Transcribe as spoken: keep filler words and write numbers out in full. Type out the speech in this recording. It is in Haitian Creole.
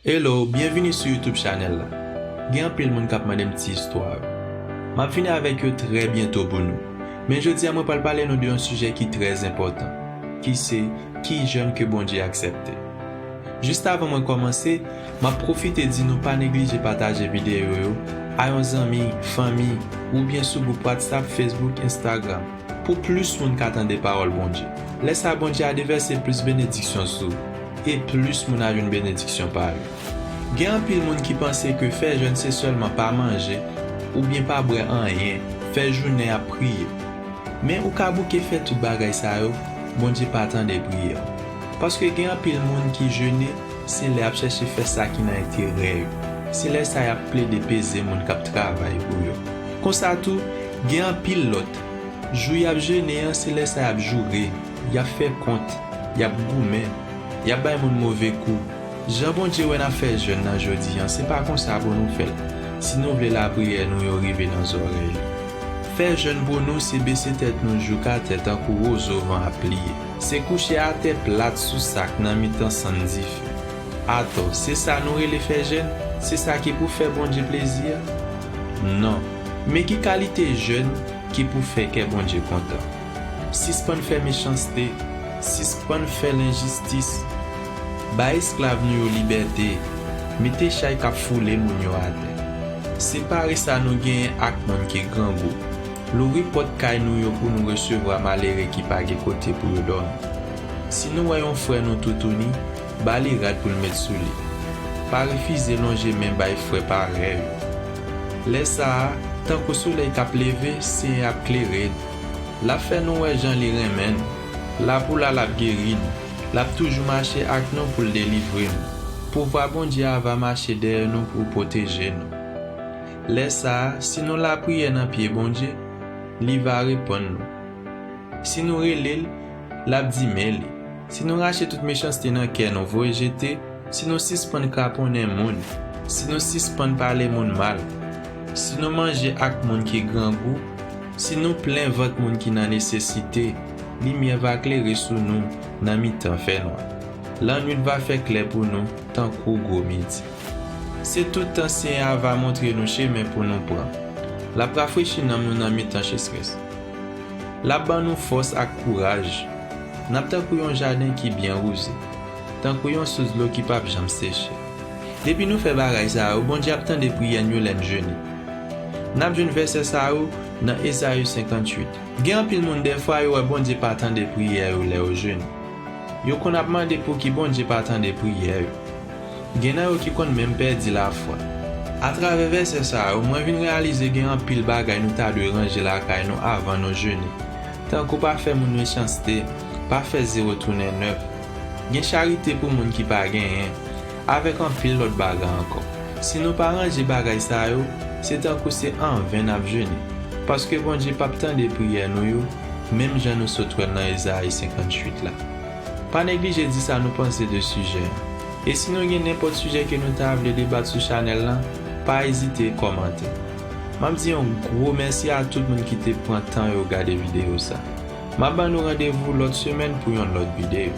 Hello, byenvini sou YouTube chanèl la. Gen anpil moun k ap mande m ti istwa yo. M ap vini avèk yo trè byento pou nou. Men jodi a mwen pral pale nou de yon sijè ki trè enpòtan, ki se ki jèn ke Bondye aksepte. Jis avan mwen kòmanse, m ap pwofite di nou pa neglije pataje videyo yo a yon zanmi, fanmi, oubyen sou gwoup WhatsApp, Facebook, Instagram, pou plis moun ka tande pawòl Bondye. Lè sa a, Bondye a devèse plis benediksyon sou ou, e plis moun a jwenn benediksyon pa yo. Gen anpil moun ki panse ke fè jèn se sèlman pa manje oubyen pa bwè anyen, fè jounen ap priye. Men ou ka bouke fè tout bagay sa yo, Bondye pa tande priyè w. Paske gen anpil moun ki jene, se lè y ap chèche fè sa ki nan enterè yo. Se lè sa y ap plede peze moun k ap travay pou yo. Konsa tou, gen anpil lòt, jou y ap jene an, se lè sa y ap joure, y ap fè kont, y ap goumen, y ap bay moun move kou. Jan Bondye wè n ap fè jèn nan jodi an, se pa konsa pou nou fè l, si nou vle lapriyè nou yo rive nan zòrèy li. Fè jèn pou nou se bese tèt nou jouk atè tankou wozo van ap pliye. Se kouche atè plat sou sak nan mitan sann dife. Atò, se sa nou rele fè jèn? Se sa ki pou fè Bondye plezi a? Non. Men ki kalite jèn ki pou fè kè Bondye kontan? Sispann fè mechanste, sispann fè lenjistis, bay esklav nou yo libète, mete chay k ap foule moun yo atè. Separe sa nou genyen ak moun ki grangou. Louvri pòt kay nou yo pou nou resevwa malere ki pa gen kote pou yo dòmi. Si nou wè yon frè nou toutouni, ba li rad pou l met sou li. Pa refize lonje men bay frè parèy ou. Lè sa a, tankou solèy k ap leve, Senyè a ap klere n. L ap fè nou wè jan li renmen n. La pou la, l ap geri n. L ap toujou mache ak nou pou l delivre n. Pouvwa Bondye a va mache dèyè nou pou pwoteje nou. Lè sa a, si nou lapriyè nan pye Bondye, li va reponn nou. Si nou rele l, l ap di men li. Si nou rache tout mechanste nan kè nou, voye jete, si nou sispann kraponnen moun, si nou sispann pale moun mal, si nou manje ak moun ki grangou, si nou plen vant moun ki nan nesesite, limyè va klere sou nou nan mitan fènwa. Lannwit va fè klè pou nou tankou gwo midi. Se tout tan Senyè a va montre nou chemen pou nou pran. L ap rafrechi nanm nou nan mitan sechrès. L ap ban nou fòs ak kouraj. N ap tankou yon jaden ki byen wouze, tankou yon sous dlo ki p ap janm seche. Depi nou fè bagay sa yo, Bondye ap tande priyè n yo lè n jene. N ap jwenn vèsè sa yo nan Ezayi senkantuit. Gen anpil moun dèfwa yo wè Bondye pa tande priyè yo lè yo jene. Yo konn ap mande pouki Bondye pa tande priyè yo. Gen nan yo ki konn menm pèdi lafwa. Atravè vèsè sa yo, mwen vin reyalize gen anpil bagay nou ta dwe ranje lakay nou avan nou jene, tankou pa fè moun mechanste, pa fè zewo tounen nèf, gen charite pou moun ki pa genyen, avèk anpil lòt bagay ankò. Si nou pa ranje bagay sa yo, se tankou se anven n ap jene, paske Bondye p ap tande priyè nou yo, menm jan nou sot wè l nan Ezayi senkantuit la. Pa neglije di sa nou panse de sijè an. E si nou gen nenpòt sijè ke nou ta vle debat sou chanèl lan, pa ezite kòmante. M ap di yon gwo mèsi a tout moun ki te pran tan yo gade videyo sa. M ap ban nou randevou lòt semèn pou yon lòt videyo.